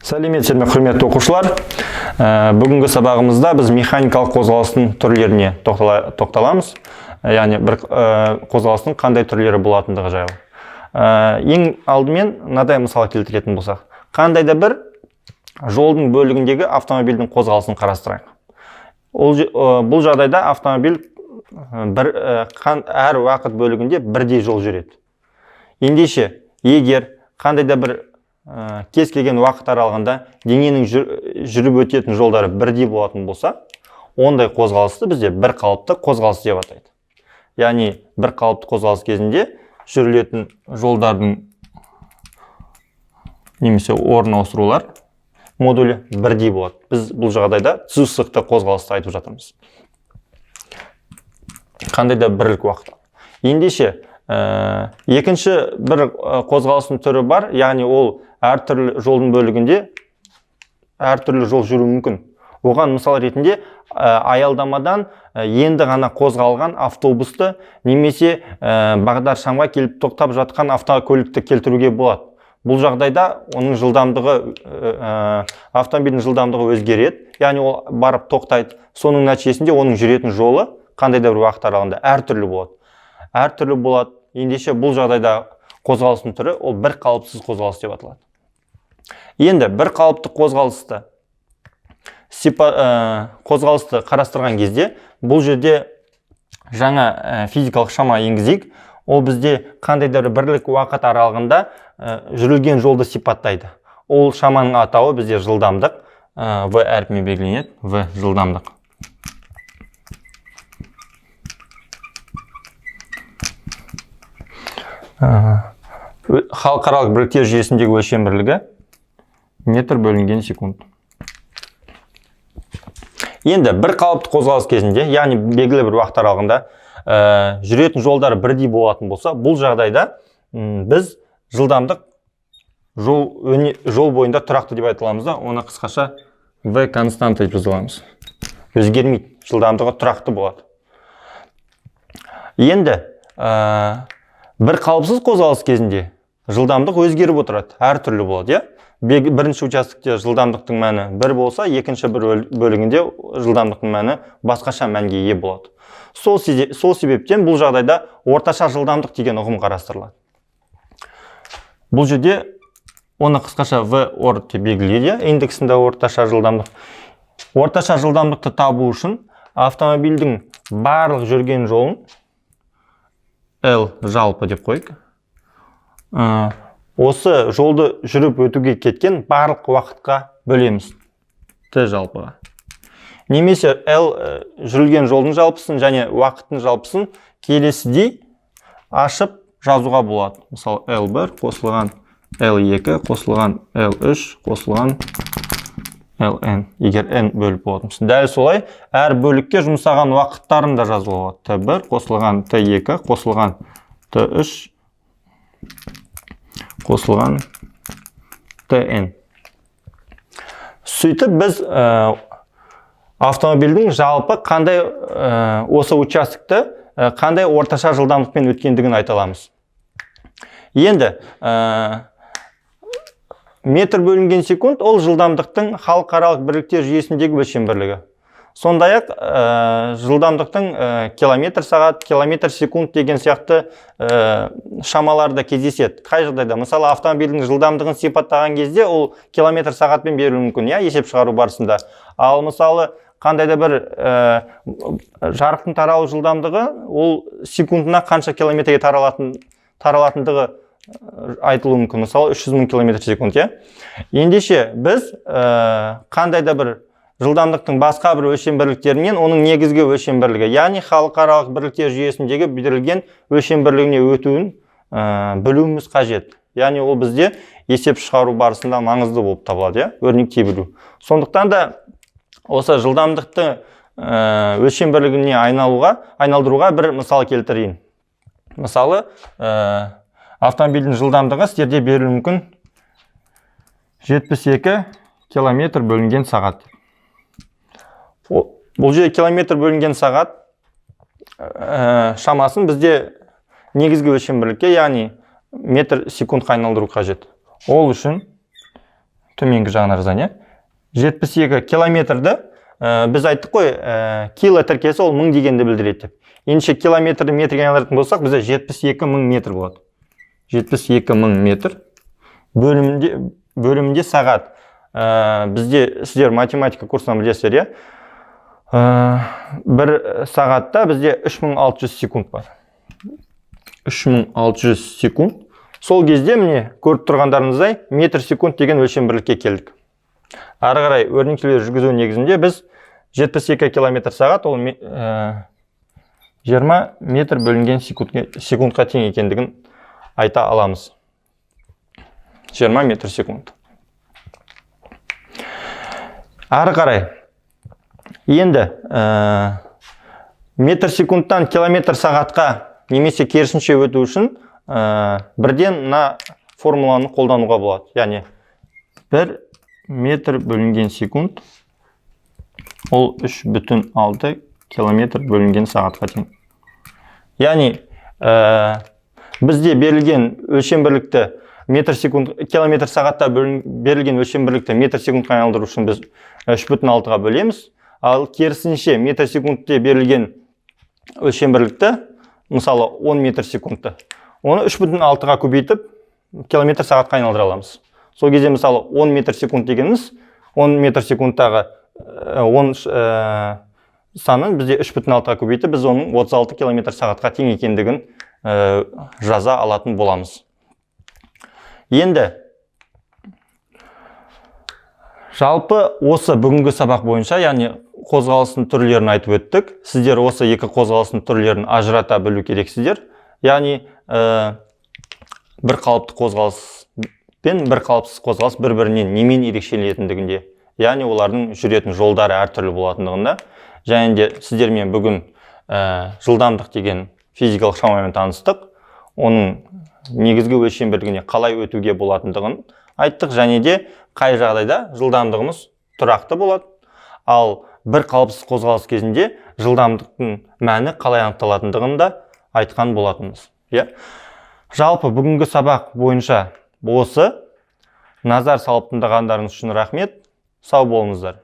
Сәлеметсіздер ме, құрметті оқушылар? Бүгінгі сабағымызда біз механикалық қозғалыстың түрлеріне тоқталамыз. Яғни бір қозғалыстың қандай түрлері болатындығы жайлы. Ең алдымен мынадай мысал келтіретін болсақ, қандай да бір жолдың бөлігіндегі автомобильдің қозғалысын қарастырайық. Бұл жағдайда автомобиль әр уақыт бөлігінде бірдей жол жүреді. Ендеше, егер қандай да бір кез келген уақыт аралығында дененің жүріп өтетін жолдары бірдей болатын болса, ондай қозғалысты бізде бір қалыпты қозғалыс деп атайды. Яғни бір қалыпты қозғалыс кезінде жүрілетін жолдардың немесе орын ауыстырулар модулі бірдей болады. Біз бұл жағдайда түзу сызықты қозғалысты айтып жатырмыз. Қандай да бірлік уақыт. Ендеше, екінші бір қозғалыстың түрі бар, яғни ол әртүрлі жолдың бөлігінде әртүрлі жол жүруі мүмкін. Оған мысал ретінде аялдамадан енді ғана қозғалған автобусты немесе бағдаршамға келіп тоқтап жатқан автокөлікті келтіруге болады. Бұл жағдайда оның жылдамдығы, автомобильдің жылдамдығы өзгереді, яғни ол барып тоқтайды. Соның нәтижесінде оның жүретін жолы қандай да бір уақыт аралығында әртүрлі болады. Әртүрлі болады. Ендеше бұл жағдайда қозғалыстың түрі ол бір қалыпсыз қозғалыс деп аталады. Енді бір қалыпты қозғалысты қарастырған кезде бұл жерде жаңа физикалық шама енгізейік. Ол бізде қандай да бір бірлік уақыт аралығында жүрілген жолды сипаттайды. Ол шаманың атауы бізде жылдамдық, В әрпімен белгіленеді, В жылдамдық. Халықаралық бірліктер жүйесіндегі өлшем бірлігі метр бөлінген секунд. Енді бір қалыпты қозғалыс кезінде, яғни белгілі бір уақыт аралығында жүретін жолдар бірдей болатын болса, бұл жағдайда біз жылдамдық жол бойында тұрақты деп айта аламыз да, оны қысқаша V константа деп жаза аламыз. Өзгермейді, жылдамдығы тұрақты болады. Енді бір қалыпсыз қозғалыс кезінде жылдамдық өзгеріп отырады, әртүрлі болады, иә? Бірінші участокте жылдамдықтың мәні бір болса, екінші бір бөлігінде жылдамдықтың мәні басқаша мәнге ие болады. Сол себептен бұл жағдайда орташа жылдамдық деген ұғым қарастырылады. Бұл жерде оны қысқаша V ор деп белгілейді, иә? Индексінде орташа жылдамдық. Орташа жылдамдықты табу үшін автомобильдің барлық жүрген жолын L жалпы деп қояйық. Осы жолды жүріп өтуге кеткен барлық уақытқа бөлеміз. Т жалпыға. Немесе L жүрілген жолдың жалпысын және уақыттың жалпысын келесідей ашып жазуға болады. Мысалы, L1 қосылған L2 қосылған L3 қосылған LN, егер N бөліп болатын болса. Дәл солай әр бөлікке жұмсаған уақыттарын да жазуға болады. Т1 қосылған Т2 қосылған Т3 қосылған ТН. Сөйтіп біз автомобильдің жалпы қандай осы участокті қандай орташа жылдамдықпен өткендігін айта аламыз. Енді метр бөлінген секунд ол жылдамдықтың халықаралық бірліктер жүйесіндегі өлшем бірлігі. Сондай-ақ жылдамдықтың километр сағат, километр секунд деген сияқты шамалар да кездеседі. Қай жағдайда? Мысалы, автомобильдің жылдамдығын сипаттаған кезде ол километр сағатпен берілуі мүмкін, иә, есеп шығару барысында. Ал мысалы, қандай да бір жарықтың таралу жылдамдығы ол секундына қанша километрге таралатындығы айтылуы мүмкін. Мысалы, үш жүз мың километр секунд, иә. Ендеше біз қандай да бір жылдамдықтың басқа бір өлшем бірліктерінен оның негізгі өлшем бірлігі, яғни халықаралық бірліктер жүйесіндегі берілген өлшем бірлігіне өтуін білуіміз қажет. Яғни ол бізде есеп шығару барысында маңызды болып табылады, иә, өрнектей білу. Сондықтан да осы жылдамдықты өлшем бірлігіне айналдыруға бір мысал келтірейін. Мысалы, автомобильдің жылдамдығы сіздерде берілуі мүмкін 72 километр бөлінген сағат. Бұл жерде километр бөлінген сағат шамасын бізде негізгі өлшем бірлікке, яғни метр секундқа айналдыру қажет. Ол үшін Төменгі жағына жазайын, иә. 72 километрді біз айттық қой, кило тіркесі ол мың дегенді білдіреді деп. Ендеше километрді метрге айналдыратын болсақ, бізде 72 мың метр болады. 72 мың метр бөлімінде сағат. Бізде сіздер математика курсынан білесіздер, иә? Бір сағатта бізде 3600 секунд бар. 3600 секунд. Сол кезде, міне, көріп тұрғандарыңыздай, метр секунд деген өлшем бірлікке келдік. Ары қарай өрнектеулер жүргізу негізінде біз 72 километр сағат ол 20 метр бөлінген секундқа тең екендігін айта аламыз. 20 метр секунд. Ары қарай енді метр секундтан километр сағатқа немесе керісінше өту үшін бірден мына формуланы қолдануға болады. Яғни 1 метр бөлінген секунд ол 3,6 километр бөлінген сағатқа тең. Яғни бізде берілген өлшем бірлікті метр секунд километр сағатта берілген өлшем бірлікті метр секундқа айналдыру үшін біз 3,6-ға бөлеміз. Ал керісінше метр секундте берілген өлшем бірлікті, мысалы, 10 метр секундты, оны 3,6-ға көбейтіп километр сағатқа айналдыра аламыз. Сол кезде, мысалы, 10 метр секунд дегеніміз 10 метр секундтағы 10 санын бізде 3,6-ға көбейтіп, біз оның 36 километр сағатқа тең екендігін жаза алатын боламыз. Енді жалпы осы бүгінгі сабақ бойынша, яғни қозғалыстың түрлерін айтып өттік. Сіздер осы екі қозғалыстың түрлерін ажырата білу керексіздер. Яғни бір қалыпты қозғалыс пен бір қалыпсыз қозғалыс бір бірінен немен ерекшеленетіндігінде, яғни олардың жүретін жолдары әртүрлі болатындығында. Және де сіздермен бүгін жылдамдық деген физикалық шамамен таныстық, оның негізгі өлшем бірлігіне қалай өтуге болатындығын айттық және де қай жағдайда жылдамдығымыз тұрақты болады, ал бір қалыпсыз қозғалыс кезінде жылдамдықтың мәні қалай анықталатындығын да айтқан болатынбыз, иә. Жалпы бүгінгі сабақ бойынша осы. Назар салып тыңдағандарыңыз үшін рахмет, сау болыңыздар.